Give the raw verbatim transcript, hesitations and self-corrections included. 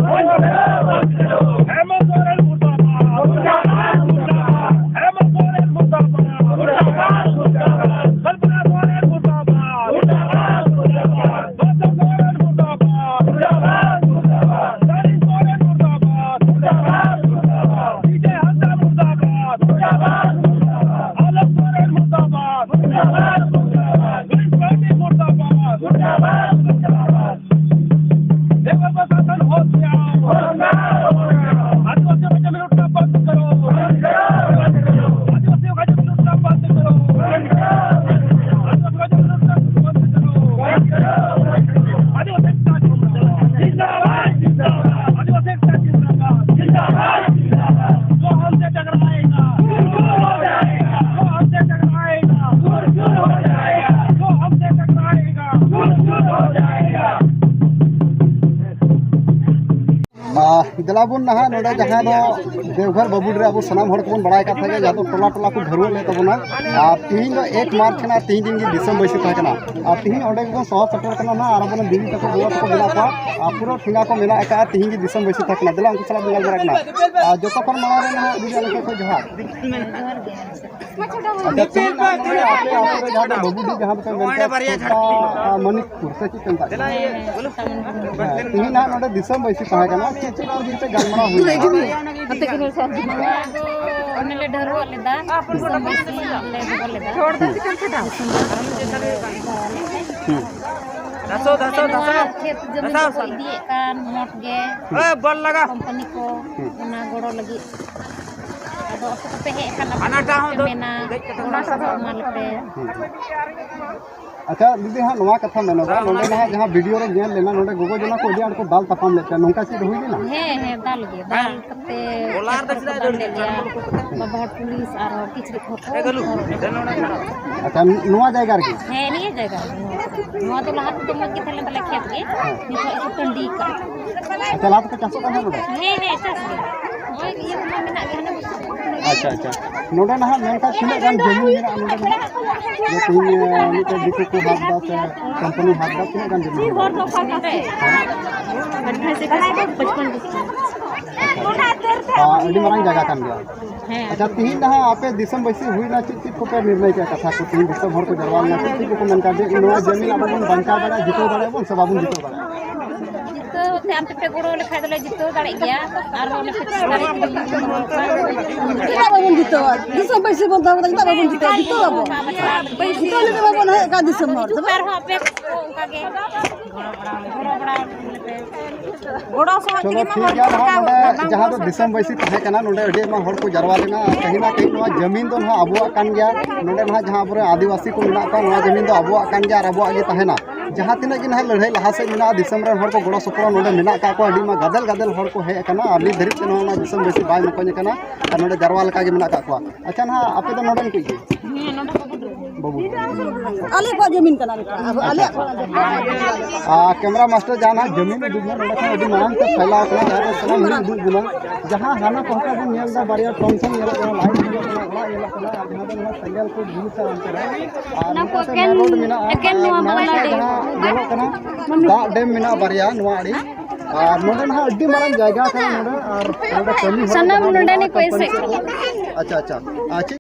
हेमंत सोरेन मुर्दाबाद। हेमंत सोरेन मुर्दाबाद। कल्पना सोरेन मुर्दाबाद। गौतम सोरेन मुर्दाबाद। सलीम सोरेन मुर्दाबाद। विजय हंसा मुर्दाबाद। आलम सोरेन मुर्दाबाद। ग्रीन पार्टी मुर्दाबाद। देवर प्रशासन होशियार। आदिवासियों का जमीन लूटना बंद करो। आदिवासियों का जमीन लूटना बंद करो। आदिवासियों का जमीन लूटना बंद करो। आदिवासी एकता जिंदाबाद। आदिवासी एकता जिंदाबाद। जो हमसे टकराएगा, जो हमसे टकराएगा, जो हमसे टकराएगा। ᱟᱨ ᱫᱮᱞᱟ ᱵᱚᱱ ᱱᱟᱦᱟᱜ ᱱᱚᱰᱮ ᱡᱟᱦᱟᱸ ᱫᱚ ᱫᱮᱣᱜᱷᱚᱨ ᱵᱟᱵᱩᱰ ᱨᱮ ᱟᱵᱚ ᱥᱟᱱᱟᱢ ᱦᱚᱲ ᱠᱚᱵᱚᱱ ᱵᱟᱲᱟᱭ ᱠᱟᱫ ᱛᱟᱦᱮᱸ ᱜᱮ, ᱡᱟᱦᱟᱸ ᱫᱚ ᱴᱚᱞᱟ ᱴᱚᱞᱟ ᱠᱚ ᱰᱷᱟᱹᱨᱣᱟᱹᱜ ᱞᱮᱫ ᱛᱟᱵᱚᱱᱟ᱾ ᱟᱨ ᱛᱤᱦᱤᱧ ᱫᱚ ᱮᱠ ᱢᱟᱨᱪ ᱠᱟᱱᱟ, ᱛᱤᱦᱤᱧ ᱫᱤᱱ ᱜᱮ ᱫᱤᱥᱚᱢ ᱵᱟᱹᱭᱥᱤ ᱛᱟᱦᱮᱸ ᱠᱟᱱᱟ᱾ ᱟᱨ ᱛᱤᱦᱤᱧ ᱚᱸᱰᱮ ᱜᱮᱵᱚᱱ ᱥᱚᱦᱚᱨ ᱥᱮᱴᱮᱨ ᱠᱟᱱᱟ ᱱᱟᱦᱟᱜ, ᱟᱨ ᱟᱵᱚᱨᱮᱱ ᱫᱤᱫᱤ ᱛᱟᱠᱚ ᱵᱟᱵᱟ ᱛᱟᱠᱚ ᱢᱮᱱᱟᱜ ᱠᱚᱣᱟ, ᱟᱨ ᱯᱩᱨᱟᱹ ᱴᱷᱮᱸᱜᱟ ᱠᱚ ᱢᱮᱱᱟᱜ ᱟᱠᱟᱫᱼᱟ᱾ ᱛᱤᱦᱤᱧ ᱜᱮ ᱫᱤᱥᱚᱢ ᱵᱟᱹᱭᱥᱤ ᱛᱟᱦᱮᱸ ᱠᱟᱱᱟ᱾ ᱫᱮᱞᱟ ᱩᱱᱠᱩ ᱥᱟᱞᱟᱜ ᱵᱚᱱ ᱜᱟᱞᱢᱟᱨᱟᱜ ᱠᱟᱱᱟ᱾ ᱟᱨ ᱡᱚᱛᱚ ᱠᱷᱚᱱ ᱢᱟᱲᱟᱝ ᱨᱮ ᱱᱟᱦᱟᱜ ᱫᱤᱫᱤ ᱟᱞᱮ ᱴᱷᱮᱱ ᱠᱷᱚᱱ ᱡᱚᱦᱟᱨ᱾ ᱟᱪᱪᱷᱟ, ᱛᱤᱦᱤᱧ ᱱᱟᱦᱟᱜ ᱱᱚᱰᱮ ᱟᱯᱮ ᱟᱛᱳ ᱨᱮ ᱡᱟᱦᱟᱸ ᱫᱚ ᱵᱟᱹᱵᱩᱰᱤ, ᱡᱟᱦᱟᱸ ᱫᱚᱯᱮ ᱢᱮᱱ ᱠᱮᱫᱟ, ᱥᱩᱞᱛᱟ, ᱟᱨ ᱢᱟᱱᱤᱠᱯᱩᱨ ᱥᱮ ᱪᱮᱫ ᱯᱮ ᱢᱮᱛᱟᱜ ᱠᱟᱱᱟ? ᱦᱮᱸ, ᱛᱤᱦᱤᱧ ᱱᱟᱦᱟᱜ ᱱᱚᱰᱮ ᱫᱤᱥᱚᱢ ᱵᱟᱹᱭᱥᱤ ᱛᱟᱦᱮᱸ ᱠᱟᱱᱟ, ᱪᱮᱫ ᱪᱮᱫ ᱠᱚ ᱤᱫᱤ ᱠᱟᱛᱮ ᱜᱟᱞᱢᱟᱨᱟᱣ ᱦᱩᱭᱱᱟ? ᱱᱚᱣᱟ ᱫᱚ ᱚᱱᱮ ᱞᱮ ᱰᱷᱟᱹᱨᱣᱟᱹᱜ ᱞᱮᱫᱟ, ᱫᱤᱥᱚᱢ ᱵᱟᱹᱭᱥᱤ ᱞᱮ ᱫᱚᱦᱚ ᱞᱮᱫᱟ᱾ ᱫᱤᱥᱚᱢ ᱵᱟᱹᱭᱥᱤ ᱞᱮ ᱫᱚᱦᱚ ᱞᱮᱫᱟ᱾ ᱦᱩᱸ᱾ ᱫᱷᱟᱥᱟᱣ, ᱫᱷᱟᱥᱟᱣ, ᱱᱚᱣᱟ ᱫᱷᱟᱥᱟᱣ᱾ ᱠᱷᱮᱛ ᱡᱚᱢᱤ ᱫᱷᱟᱥᱟᱣ, ᱠᱚᱠᱚ ᱫᱷᱟᱥᱟᱣ᱾ ᱤᱫᱤᱭᱮᱫ ᱠᱟᱱ ᱢᱚᱴ ᱜᱮ, ᱮ, ᱵᱚᱞ ᱞᱟᱜᱟ᱾ ᱠᱳᱢᱯᱟᱱᱤ ᱠᱚ ᱦᱩᱸ᱾ ᱚᱱᱟ ᱜᱚᱲᱚ ᱞᱟᱹᱜᱤᱫ᱾ ᱟᱫᱚ ᱟᱯᱮ ᱠᱚᱯᱮ ᱦᱮᱡ ᱟᱠᱟᱱ, ᱟᱯᱮ ᱦᱟᱱᱟᱴᱟᱜ ᱦᱚᱸ ᱯᱮ ᱫᱚ ᱢᱮᱱᱟ, ᱫᱮᱡ ᱠᱟᱛᱮ ᱚᱱᱟ ᱵᱚᱞ ᱠᱚᱫᱚ ᱞᱟᱜᱟ᱾ ᱮᱢᱟ ᱞᱮᱯᱮ᱾ ᱦᱩᱸ᱾ ᱟᱪᱪᱷᱟ ᱫᱤᱫᱤ, ᱦᱟᱸᱜ ᱱᱚᱣᱟ ᱠᱟᱛᱷᱟ ᱢᱮᱱᱚᱜᱼᱟ, ᱦᱮᱸ, ᱱᱚᱰᱮ ᱚᱱᱟ ᱱᱟᱦᱟᱜ ᱡᱟᱦᱟᱸ ᱵᱷᱤᱰᱤᱭᱳ ᱨᱮ ᱧᱮᱞ ᱞᱮᱱᱟ, ᱱᱚᱰᱮ ᱜᱚᱜᱚ ᱡᱚᱱᱟ ᱠᱚ ᱟᱹᱰᱤ ᱟᱸᱴ ᱠᱚ ᱫᱟᱞ ᱛᱟᱯᱟᱢ ᱞᱮᱫ ᱛᱟᱦᱮᱸ, ᱱᱚᱝᱠᱟ ᱪᱮᱫ ᱦᱩᱭ ᱞᱮᱱᱟ? ᱦᱮᱸ, ᱦᱮᱸ, ᱫᱟᱞ ᱜᱮ, ᱫᱟᱞ ᱦᱮᱸ᱾ ᱠᱟᱛᱮ ᱚᱞᱟ ᱠᱷᱮᱛ ᱨᱮ ᱠᱚᱨᱮ ᱠᱚ ᱫᱟᱞ ᱞᱮᱫ ᱞᱮᱭᱟ᱾ ᱵᱟᱵᱟ ᱦᱚᱲ ᱯᱩᱞᱤᱥ ᱟᱨᱦᱚᱸ ᱠᱤᱪᱨᱤᱡ ᱠᱚᱦᱚᱸ ᱠᱚ ᱦᱚᱨᱚᱜ ᱞᱮᱫᱟ᱾ ᱟᱪᱪᱷᱟ, ᱱᱚᱣᱟ ᱡᱟᱭᱜᱟ ᱨᱮᱜᱮ? ᱦᱮᱸ, ᱱᱤᱭᱟᱹ ᱡᱟᱭᱜᱟ ᱨᱮᱜᱮ, ᱱᱚᱣᱟ ᱫᱚ ᱞᱟᱦᱟ ᱛᱮᱫᱚ ᱢᱚᱡᱽ ᱜᱮ ᱛᱟᱦᱮᱸ ᱞᱮᱱ ᱛᱟᱞᱮᱭᱟ ᱠᱷᱮᱛ ᱜᱮ, ᱦᱮᱸ᱾ ᱱᱤᱛᱚᱜ ᱠᱚ ᱴᱟᱺᱰᱤ ᱠᱟᱜᱼᱟ᱾ ᱟᱪᱪᱷᱟ, ᱞᱟᱦᱟ ᱛᱮᱯᱮ ᱪᱟᱥᱚᱜ ᱠᱟᱱ ᱛᱟᱦᱮᱸ ᱱᱚᱰᱮ? ᱦᱮᱸ, ᱦᱮᱸ, ᱪᱟᱥ ᱜᱮ᱾ ᱱᱚᱜᱼᱚᱭ ᱤᱭᱟᱹ ᱠᱚᱢᱟ ᱢᱮᱱᱟᱜ ᱜᱮᱭᱟ, ᱦᱟᱱᱮ ᱵᱩᱥᱩᱵ ᱠᱚ ᱢᱮᱱᱟᱜ ᱜᱮᱭᱟ᱾ ᱟᱪᱪᱷᱟ, ᱟᱪᱪᱷᱟ᱾ ᱱᱚᱰᱮ ᱱᱟᱦᱟᱜ ᱢᱮᱱᱠᱷᱟᱱ ᱛᱤᱱᱟᱹᱜ ᱜᱟᱱ ᱡᱚᱢᱤ ᱢᱮᱱᱟᱜᱼᱟ ᱱᱚᱰᱮ ᱱᱟᱦᱟᱜ? ᱡᱮ ᱛᱮᱦᱮᱧ, ᱮ, ᱢᱤᱫᱴᱮᱱ ᱫᱤᱠᱩ ᱠᱚ ᱦᱟᱛ ᱮᱫᱟ ᱥᱮ ᱠᱳᱢᱯᱟᱱᱤ ᱦᱟᱛ ᱮᱫᱟ, ᱛᱤᱱᱟᱹᱜ ᱜᱟᱱ ᱡᱚᱢᱤ ᱢᱮᱱᱟᱜᱼᱟ? ᱟᱹᱰᱤ ᱢᱟᱨᱟᱝ ᱡᱟᱭᱜᱟ ᱠᱟᱱ ᱜᱮᱭᱟ᱾ ᱦᱮᱸ᱾ ᱟᱪᱪᱷᱟ, ᱛᱤᱦᱤᱧ ᱱᱟᱦᱟᱜ ᱟᱯᱮ ᱫᱤᱥᱚᱢ ᱵᱟᱹᱥᱤ ᱦᱩᱭᱱᱟ, ᱪᱮᱫ ᱪᱮᱫ ᱠᱚᱯᱮ ᱱᱤᱨᱱᱚᱭ ᱠᱮᱫᱟ? ᱠᱟᱛᱷᱟ ᱠᱚ ᱛᱤᱦᱤᱧ ᱫᱤᱥᱚᱢ ᱦᱚᱲ ᱠᱚ ᱡᱟᱨᱣᱟ ᱞᱮᱱᱟ, ᱪᱮᱫ ᱪᱮᱫ ᱠᱚᱠᱚ ᱢᱮᱱ ᱠᱮᱫᱟ ᱡᱮ ᱱᱚᱣᱟ ᱡᱚᱢᱤ ᱟᱵᱚ ᱵᱚᱱ ᱵᱟᱧᱪᱟᱣ ᱫᱟᱲᱮᱭᱟᱜᱼᱟ, ᱡᱤᱛᱟᱹᱣ ᱫᱟᱲᱮᱭᱟᱜᱼᱟ ᱵᱚᱱ ᱥᱮ ᱵᱟᱵᱚᱱ ᱡᱤᱛᱟᱹᱣ ᱫᱟᱲᱮᱭᱟᱜᱼᱟ? ᱡᱤᱛᱟᱹᱣ ᱛᱮ ᱟᱯᱮ ᱯᱮ ᱜᱚᱲᱚ ᱞᱮᱠᱷᱟᱡ ᱫᱚᱞᱮ ᱡᱤᱛᱟᱹᱣ ᱫᱟᱲᱮᱭᱟᱜ ᱜᱮᱭᱟ᱾ ᱟᱨ ᱚᱱᱮ ᱯᱚᱸᱪᱤᱥ ᱛᱟᱹᱨᱤᱠᱷ ᱨᱮ ᱪᱮᱫᱟᱜ ᱵᱟᱵᱚᱱ ᱡᱤᱛᱟᱹᱣᱟ? ᱫᱤᱥᱚᱢ ᱵᱟᱹᱥᱤ ᱵᱚᱱ ᱛᱟᱦᱮᱸ ᱠᱟᱱᱟ, ᱪᱮᱫᱟᱜ ᱵᱟᱵᱚᱱ ᱡᱤᱛᱟᱹᱣᱟ? ᱡᱤᱛᱟᱹᱣ ᱟᱵᱚᱱ᱾ ᱡᱤᱛᱟᱹᱣ ᱞᱟᱹᱜᱤᱫ ᱵᱟᱵᱚᱱ ᱦᱮᱡ ᱟᱠᱟᱱ ᱫᱤᱥᱚᱢ ᱦᱚᱲ ᱫᱚ᱾ ᱟᱨᱦᱚᱸ ᱟᱯᱮ ᱠᱚ ᱚᱱᱠᱟ ᱜᱮ ᱜᱚᱲᱚ ᱵᱟᱲᱟ, ᱜᱚᱲᱚ ᱵᱟᱲᱟ ᱟᱞᱮ ᱯᱮ᱾ ᱜᱚᱲᱚ ᱥᱚᱦᱚᱫ ᱪᱚᱞᱚ, ᱛᱮᱜᱮ ᱢᱟ ᱴᱷᱤᱠ ᱦᱚᱲ ᱜᱮᱭᱟ᱾ ᱱᱟᱦᱟᱜ ᱠᱚ ᱱᱚᱰᱮ ᱵᱟᱝ ᱡᱟᱦᱟᱸ ᱫᱚ ᱠᱚ ᱫᱤᱥᱚᱢ ᱵᱟᱹᱭᱥᱤ ᱛᱟᱦᱮᱸ ᱠᱟᱱᱟ, ᱱᱚᱰᱮ ᱟᱹᱰᱤ ᱟᱭᱢᱟ ᱦᱚᱲ ᱠᱚ ᱡᱟᱨᱣᱟ ᱞᱮᱱᱟ᱾ ᱠᱟᱹᱦᱤ ᱱᱟ ᱠᱟᱹᱦᱤ ᱱᱚᱣᱟ ᱡᱟᱹᱢᱤᱱ ᱫᱚ ᱱᱟᱦᱟᱜ ᱟᱵᱚᱣᱟᱜ ᱠᱟᱱ ᱜᱮᱭᱟ᱾ ᱱᱚᱰᱮ ᱱᱟᱦᱟᱜ ᱡᱟᱦᱟᱸ ᱟᱵᱚᱨᱮᱱ ᱟᱹᱫᱤᱵᱟᱹᱥᱤ ᱠᱚ ᱢᱮᱱᱟᱜ ᱠᱚᱣᱟ, ᱱᱚᱣᱟ ᱡᱟᱹᱢᱤᱱ ᱫᱚ ᱟᱵᱚᱣᱟᱜ ᱠᱟᱱ ᱜᱮᱭᱟ ᱟᱨ ᱟᱵᱚᱣᱟᱜ ᱜᱮ ᱛᱟᱦᱮᱱᱟ᱾ ᱡᱟᱦᱟᱸ ᱛᱤᱱᱟᱹᱜ ᱜᱮ ᱱᱟᱦᱟᱜ ᱞᱟᱹᱲᱦᱟᱹᱭ ᱞᱟᱦᱟ ᱥᱮᱫ ᱢᱮᱱᱟᱜᱼᱟ, ᱫᱤᱥᱚᱢ ᱨᱮᱱ ᱦᱚᱲ ᱠᱚ ᱜᱚᱲᱚ ᱥᱚᱯᱚᱦᱚᱫ ᱱᱚᱰᱮ ᱢᱮᱱᱟᱜ ᱟᱠᱟᱫ ᱠᱚᱣᱟ, ᱟᱹᱰᱤ ᱟᱭᱢᱟ ᱜᱟᱫᱮᱞ ᱜᱟᱫᱮᱞ ᱦᱚᱲ ᱠᱚ ᱦᱮᱡ ᱟᱠᱟᱱᱟ ᱟᱨ ᱱᱤᱛ ᱫᱷᱟᱹᱨᱤᱡ ᱛᱮ ᱱᱚᱣᱟ, ᱱᱚᱣᱟ ᱫᱤᱥᱚᱢ ᱵᱟᱹᱭᱥᱤ ᱵᱟᱭ ᱢᱚᱠᱚᱧ ᱟᱠᱟᱱᱟ ᱟᱨ ᱱᱚᱰᱮ ᱡᱟᱨᱣᱟ ᱞᱮᱠᱟ ᱜᱮ ᱢᱮᱱᱟᱜ ᱟᱠᱟᱫ ᱠᱚᱣᱟ᱾ ᱟᱪᱪᱷᱟ, ᱱᱟᱦᱟᱜ ᱟᱯᱮ ᱫᱚ ᱱᱚᱰᱮᱱ ᱠᱚ ᱜᱮ? ᱦᱮᱸ, ᱱᱚᱰᱮ ᱵᱟᱹᱵᱩ᱾ ᱟᱞᱮ ᱠᱚᱣᱟᱜ ᱡᱟᱹᱢᱤᱱ ᱠᱟᱱᱟ ᱱᱤᱛᱚᱜ᱾ ᱟᱵᱚ ᱟᱞᱮᱭᱟᱜ ᱠᱟᱱᱟ᱾ ᱟᱨ ᱠᱮᱢᱮᱨᱟ ᱢᱟᱥᱴᱟᱨ ᱡᱟᱦᱟᱸ ᱱᱟᱦᱟᱜ ᱡᱟᱹᱢᱤᱱ ᱩᱫᱩᱜ ᱢᱮ, ᱱᱚᱰᱮ ᱠᱷᱚᱱ ᱟᱹᱰᱤ ᱢᱟᱨᱟᱝ ᱛᱮ ᱯᱷᱟᱭᱞᱟᱣ ᱠᱟᱱᱟ, ᱡᱟᱦᱟᱸ ᱫᱚ ᱥᱟᱱᱟᱢ ᱦᱚᱲ ᱩᱫᱩᱜ ᱵᱚᱱᱟ᱾ ᱡᱟᱦᱟᱸ ᱦᱟᱱᱟ ᱯᱟᱦᱴᱟ ᱵᱚᱱ ᱧᱮᱞ ᱮᱫᱟ, ᱵᱟᱨᱭᱟ ᱴᱚᱝ ᱴᱚᱝ ᱧᱮᱞᱚᱜ ᱠᱟᱱᱟ, ᱞᱟᱭᱤᱴ ᱧᱮᱞᱚᱜ ᱠᱟᱱᱟ, ᱚᱲᱟᱜ ᱧᱮᱞᱚᱜ ᱠᱟᱱᱟ, ᱟᱨ ᱡᱟᱦᱟᱸ ᱫᱚ ᱱᱚᱣᱟ ᱥᱮᱸᱜᱮᱞ ᱠᱚ ᱡᱩᱞᱩᱜ ᱠᱟᱱᱟ ᱚᱱᱛᱮ ᱨᱮ᱾ ᱟᱨ ᱚᱱᱟ ᱠᱚ ᱱᱚᱛᱮ ᱥᱮ ᱮᱠᱮᱱ, ᱢᱮᱱ ᱨᱳᱰ ᱢᱮᱱᱟᱜᱼᱟ, ᱮᱠᱮᱱ ᱟᱨ ᱱᱚᱣᱟ ᱱᱚᱣᱟ ᱢᱟᱞᱟ ᱥᱮᱫ ᱨᱮ᱾ ᱡᱟᱦᱟᱸ ᱧᱮᱞᱚᱜ ᱠᱟᱱᱟ, ᱫᱟᱜ ᱰᱮᱢ ᱢᱮᱱᱟᱜᱼᱟ ᱵᱟᱨᱭᱟ ᱱᱚᱣᱟ ᱟᱲᱮ᱾ ᱟᱨ ᱱᱚᱰᱮ ᱱᱟᱦᱟᱜ ᱟᱹᱰᱤ ᱢᱟᱨᱟᱝ ᱡᱟᱭᱜᱟ ᱠᱟᱱᱟ ᱱᱚᱰᱮ, ᱟᱨ ᱱᱚᱰᱮ ᱠᱟᱹᱢᱤ ᱦᱚᱲ ᱥᱟᱱᱟᱢ ᱡᱟᱦᱟᱸ ᱱᱚᱰᱮᱱᱤᱡ ᱢᱮᱱᱟᱜᱼᱟ, ᱠᱚ ᱮᱥᱮᱫ ᱠᱚ᱾ ᱟᱪᱪᱷᱟ, ᱟᱪᱪᱷᱟ᱾ ᱟᱨ ᱪᱮᱫ